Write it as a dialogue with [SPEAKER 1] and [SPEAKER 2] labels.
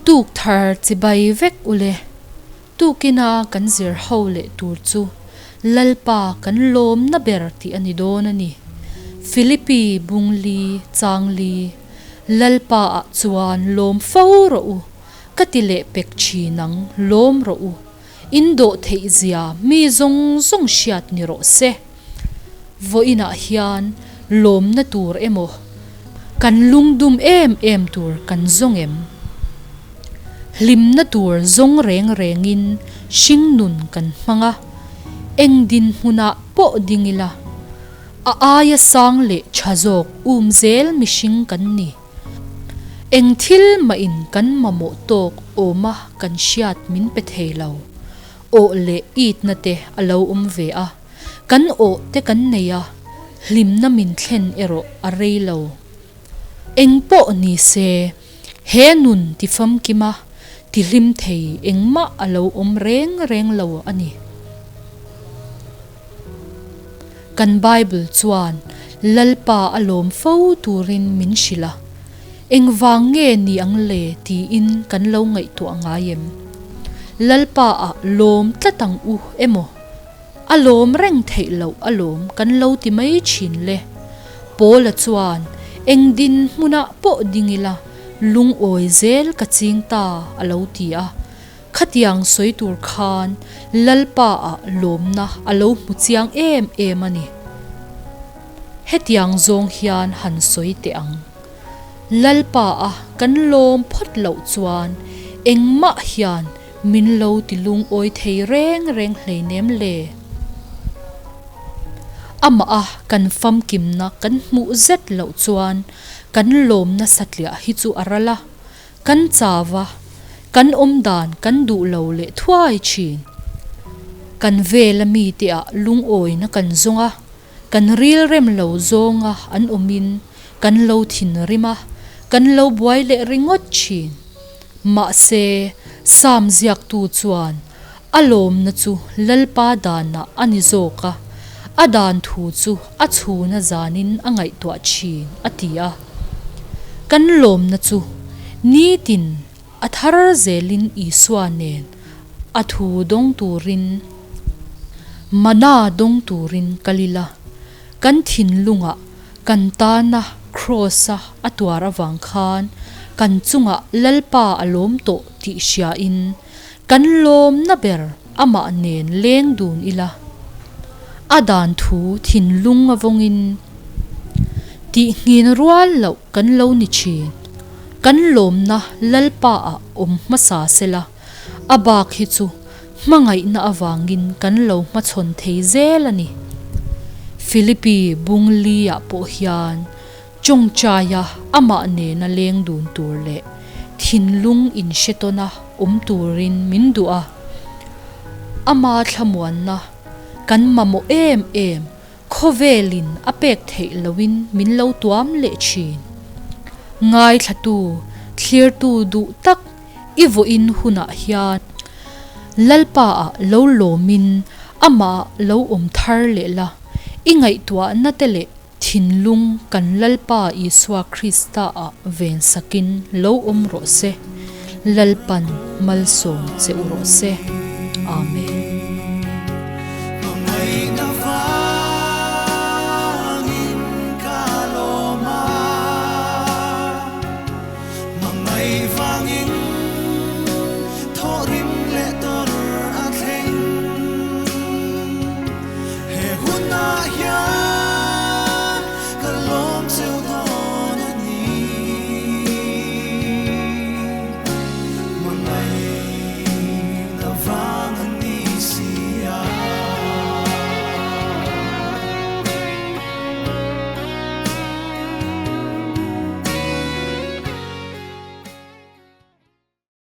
[SPEAKER 1] Tuk thar chibai vek ule. Tukina kan zir ho leh tur chu Lalpa kan lawmna ber tih a ni dawn a ni. Philippi Bungli Changli Lalpa ah chuan lawm fo rawh u, ka ti leh pek thin ang, lawm rawh u. In dawh theih zia mi zawng zawng hriat ni rawh se. Vawiinah hian lawmna tur emaw, kan lungdum em em tur kan zawng em? Hlimna tur zawng reng rengin hringnun kan hmang a, eng dinhmunah pawh ding ila, a aia sang leh tha zawk um zel mihring kan ni. Eng thil mahin kan mamawh tawk awma kan hriat min pe thei lo. Awh leh itna te a lo awm ve a, kan awh te kan nei a, hlimna min thlen erawh a rei lo. Eng pawh ni se, he nun ti famkima ti hlim thei engmah a lo awm reng reng lo a ni. Kan Bible chuan Lalpa a lawm fo turin min hrilh a, engvang nge ni ang le tiin kan lo ngaihtuah ngai em? Lalpa ah lawm tlat ang u emaw? A lawm reng theih loh alawm kan lo ti mai thin le. Paula chuan eng din hmunah pawh ding ila lungawi zel ka ching ta a lo ti a. Khatiang sawi tur khan Lalpa ah lawmna a lo hmu chiang em em a ni. Hetiang zawng hian han sawi teh ang. Lalpa a kan lawm phawt loh chuan engmah hian min lo ti lungawi thei reng reng hleinem le. Amah a kan famkimna kan hmuh zet loh chuan kan lawmna satliah hi chu a ral a. Kan chau a, kan awm dan kan duh lo leh thuai thin. Kan vela mite ah lungawina kan zawng a, kan rilrem lo zawnga an awmin kan lo thinrim a, kan lo buai leh ringawt thin. Mahse, Sam ziaktu chuan A lawmna chu Lalpa danah a ni zawk a, a dan thu chu a chhuna zanin a ngaihtuah thin, a ti a. Kan lawmna chu nitin a thar zelin Isua nen a thu dawng turin, mana dawng turin kal ila, kan thinlungah kan tana Kraws-a a tuar avang khan kan chungah Lalpa a lawm tawh tih hriain Kan lawmna ber amah nen leng dun ila, a dan thu thinlung a vawngin tihnghin rual loh kan lo ni thin. Kan lawmna Lalpa ah awm hmasa sela, a bak hi chu hmangaihna avangin kan lo hmachhawn thei zel a ni. Philippi Bungli ah pawh hian Chawngchaia amah nena leng dun tur leh thinlung inhretawna awm turin min duh a. Ama thlamuanna kan mamawh em em khawvelin a pek theih lohin min lo tuam leh thin. Ngaithlatu, thlirtu duh tak i vawiin hunah hian Lalpaah lo lawmin amah lo awm thar leh la, i ngaihtuahna te leh Thinlung kan Lalpa Isua Krista ah ven sakin lo awm rawh se, Lalpan malsawm che u rawh se.